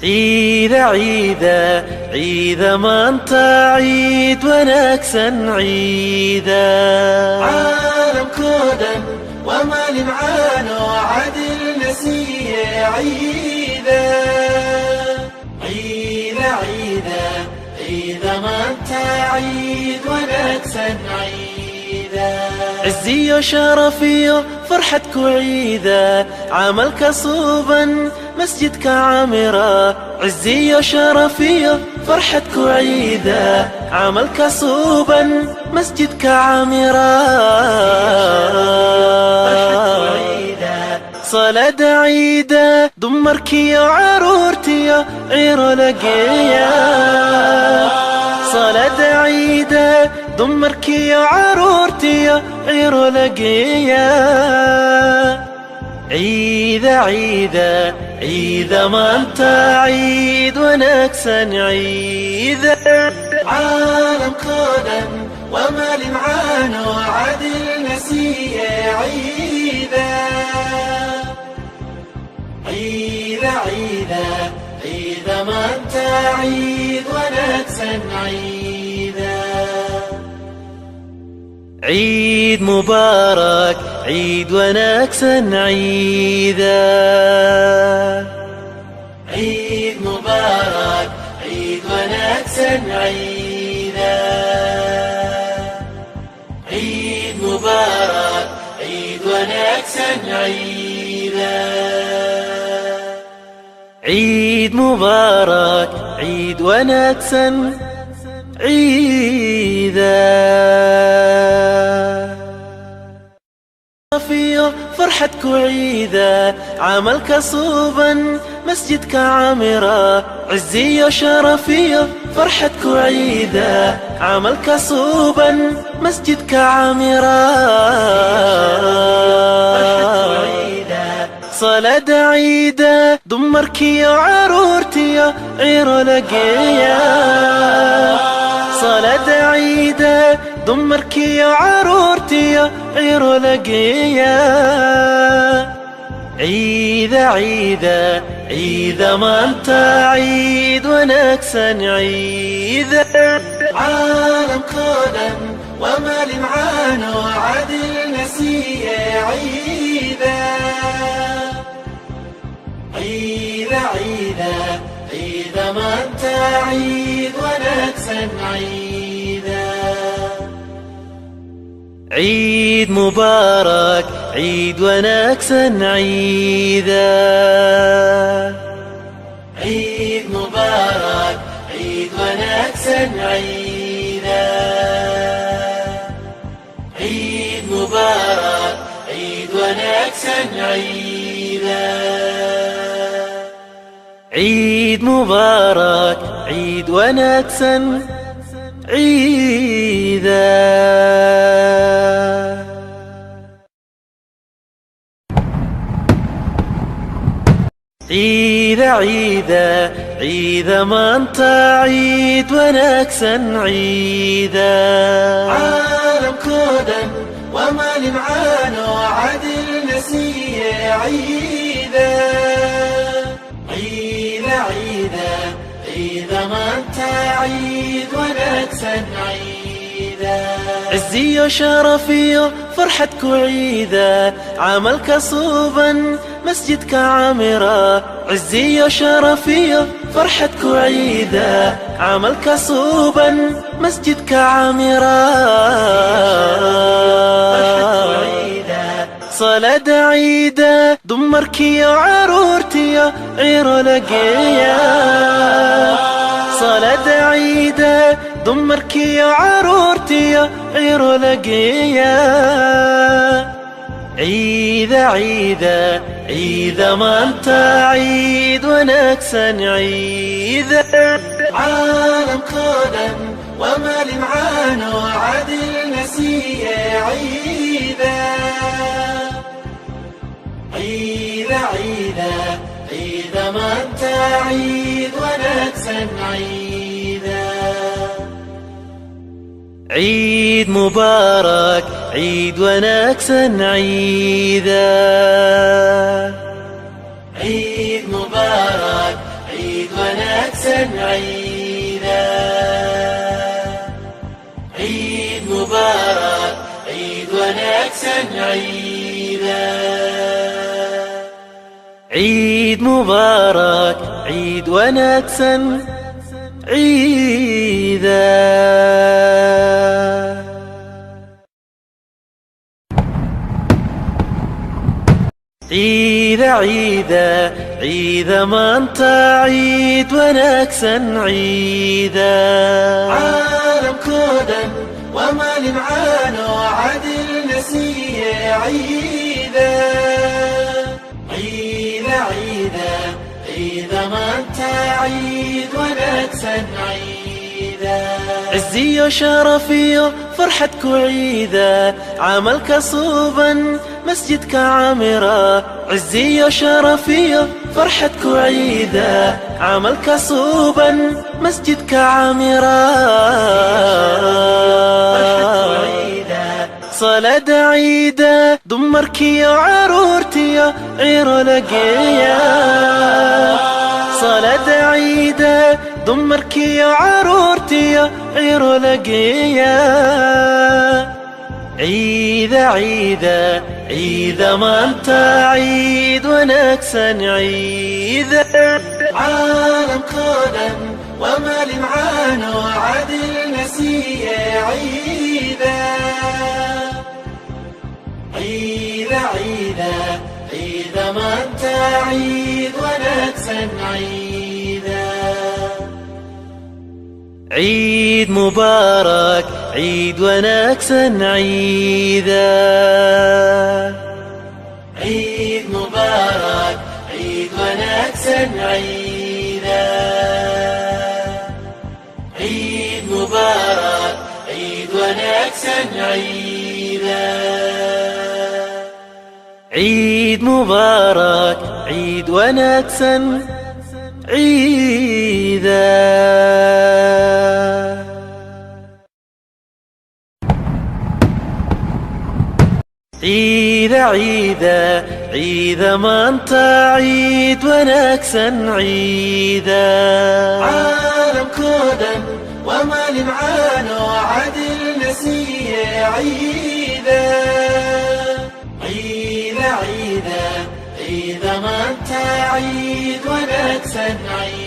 Ciida ciida ciida maanta, ciid wanaagsan ciida. Caalamkoo dhan waa maalin caano cadilna siiye ciida. Ciida ciida ciida maanta, ciid wanaagsan ciida. Ciziyo sharafiyo farxad ku ciida, camalka suuban masjidka camira. Ciziyo sharafiyo farxad ku ciida, camalka suuban masjidka camira. Salaada ciida dumarkiyo caruurtiyo ciro lageeya. Salaada ciida dumarkiyo caruurtiyo ciro lageeya. Ciida ciida ciida maanta, ciid wanaagsan ciida. Caalamkoo dhan waa maalin caano cadilna siiye ciida. Ciida ciida ciida maanta, ciid wanaagsan ciida. Ciid mubaarak, ciid wanaagsan ciida. Ciid mubaarak, ciid wanaagsan ciida. Ciid mubaarak, ciid wanaagsan ciida. Ciid mubaarak, ciid wanaagsan ciida. Fiyo farxad ku ciida, camalka suuban masjidka camira. Ciziyo sharafiyo farxad ku ciida, camalka suuban masjidka camira. Salaada ciida dumarkiyo caruurtiyo ciro lageeya. Salaada ciida dumarkiyo caruurtiyo ciro lageeya. Ciida ciida ciida maanta, ciid wanaagsan ciida. Caalamkoo dhan waa maalin caano cadilna siiye ciida. Ciida ciida ciida maanta, ciid wanaagsan ciida. Ciid mubaarak, ciid wanaagsan ciida. Ciid mubaarak, ciid wanaagsan ciida. Ciid mubaarak, ciid wanaagsan ciida. Ciid mubaarak, ciid wanaagsan ciida. Ciida ciida ciida maanta, ciid wanaagsan ciida. Caalamkoo dhan waa maalin caano cadilna siiye ciida. Ciida ciida ciida maanta, ciid wanaagsan ciida. Ciziyo sharafiyo farxad ku ciida, camalka suuban masjidka camira. Ciziyo sharafiyo farxad ku ciida, camalka suuban masjidka camira. Salaada ciida dumarkiyo caruurtiyo ciro lageeya. Salaada ciida dumarkiyo caruurtiyo ciro lageeya. Ciida ciida ciida maanta, ciid wanaagsan ciida. Caalamkoo dhan waa maalin caano cadilna siiye ciida. Ciida ciida ciida maanta, ciid wanaagsan ciida. Ciid mubaarak, ciid wanaagsan ciida. Ciid mubaarak, ciid wanaagsan ciida. Ciid mubaarak, ciid wanaagsan ciida. Ciid mubaarak, ciid wanaagsan ciida. Ciida ciida ciida maanta, ciid wanaagsan ciida. Caalamkoo dhan waa maalin caano cadilna siiye ciida. Ciida ciida ciida maanta, ciid wanaagsan ciida. Ciziyo sharafiyo farxad ku ciida, camalka suuban masjidka camira. Ciziyo sharafiyo farxad ku ciida, camalka suuban masjidka camira. Salaada ciida dumarkiyo caruurtiyo ciro la geeya. Salaada ciida dumarkiyo caruurtiyo ciro la geeya. Ciida ciida ciida maanta, ciid wanaagsan ciida. Caalamkoo dhan waa maalin caano cadilna siiye ciida. Ciida ciida ciida maanta, ciid wanaagsan ciida. Ciid mubaarak, ciid wanaagsan ciida. Ciid mubaarak, ciid wanaagsan ciida. Ciid mubaarak, ciid wanaagsan ciida. Ciid mubaarak, ciid wanaagsan ciida. Ciida ciida ciida maanta, ciid wanaagsan ciida. Caalamkoo dhan waa maalin caano cadilna siiye ciida. Ciida ciida ciida maanta, ciid wanaagsan ciida.